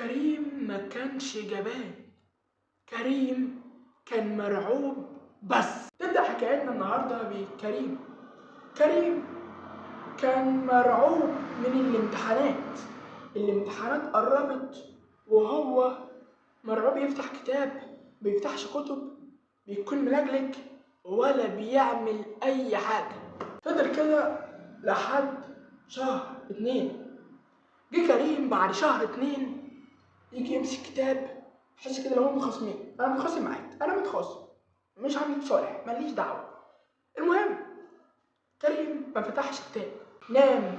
كريم ما كانش جبان، كريم كان مرعوب بس. تبدأ حكايتنا النهاردة بكريم. كريم كان مرعوب من الامتحانات. الامتحانات قربت وهو مرعوب، يفتح كتاب بيفتحش كتب، بيكون ملجلج ولا بيعمل اي حاجة. فضل كده لحد شهر 2. جه كريم بعد شهر 2 يجي يمسك كتاب، يحس كده لو هم متخاصمين، انا متخاصم معاك، انا متخاصم، مش هنتصالح، ماليش دعوة. المهم كريم ما فتحش كتاب، نام.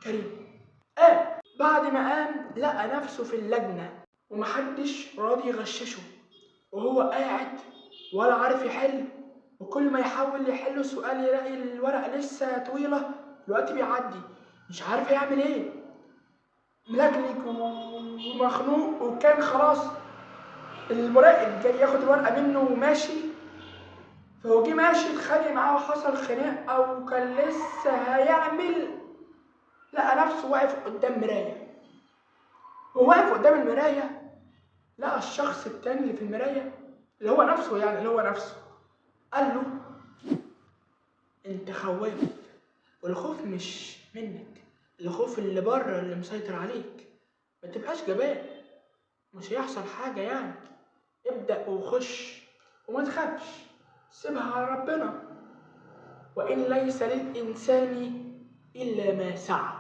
كريم قام، بعد ما قام لقى نفسه في اللجنة ومحدش راضي يغششه، وهو قاعد ولا عارف يحل، وكل ما يحاول يحل سؤال يلاقي الورقة لسه طويلة، الوقت بيعدي، مش عارف يعمل ايه، ملجلج ومخنوق. وكان خلاص المراقب جاي ياخد الورقة منه وماشي، فهو جه ماشي اتخانق معاه وحصل خناقة، وكان لسه هيعمل، لقى نفسه واقف قدام مراية. وهو واقف قدام المراية لقى الشخص التاني اللي في المراية اللي هو نفسه، يعني اللي هو نفسه، قال له انت خواف، والخوف مش منك، الخوف اللي بره اللي مسيطر عليك، ما تبقاش جبان، مش هيحصل حاجة يعني، ابدأ وخش وما تخافش، سيبها على ربنا، وإن ليس للإنسان إلا ما سعى.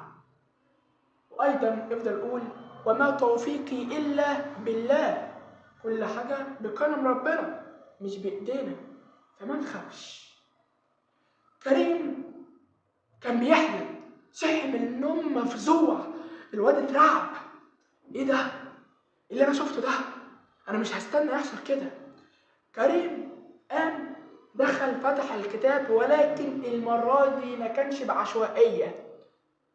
وأيضا افضل قول وما توفيقي إلا بالله، كل حاجة بكرم ربنا مش بإيدينا، فما تخافش. كريم كان بيحلم، صحي من النوم مفزوع، الواد اترعب، ايه ده؟ اللي انا شفته ده؟ انا مش هستنى يحصل كده. كريم قام دخل فتح الكتاب، ولكن المرة دي ما كانش بعشوائية،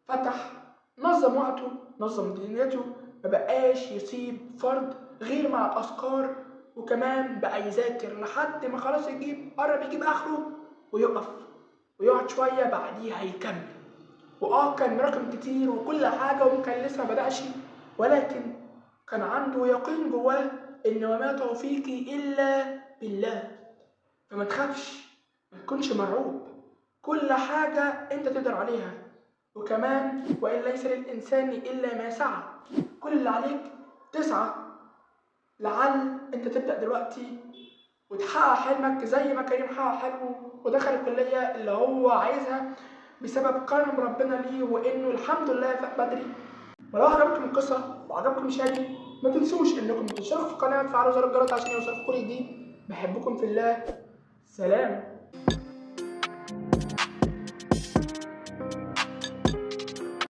فتح نظم وقته، نظم دنيته، ما بقاش يصيب فرد غير مع الأذكار، وكمان بقى يذاكر لحد ما خلاص يجيب، قرب يجيب آخره ويقف ويقعد شوية بعديها يكمل. وآه كان مراكم كتير وكل حاجة وكان لسه ما بدأش، ولكن كان عنده يقين جواه إن وما توفيقي إلا بالله. فما تخافش، ما تكونش مرعوب، كل حاجة أنت تقدر عليها. وكمان وإن ليس للإنسان إلا ما سعى، كل اللي عليك تسعى لعل أنت تبدأ دلوقتي وتحقق حلمك زي ما كريم حقق حلمه ودخل الكلية اللي هو عايزها بسبب كرم ربنا ليه، وإنه الحمد لله فاق بدري. ولو عجبكم القصة وعجبكم شادي، ما تنسوش إنكم تشتركوا في القناة وتفعلوا زر الجرس عشان يوصلكم كل جديد. بحبكم في الله، سلام.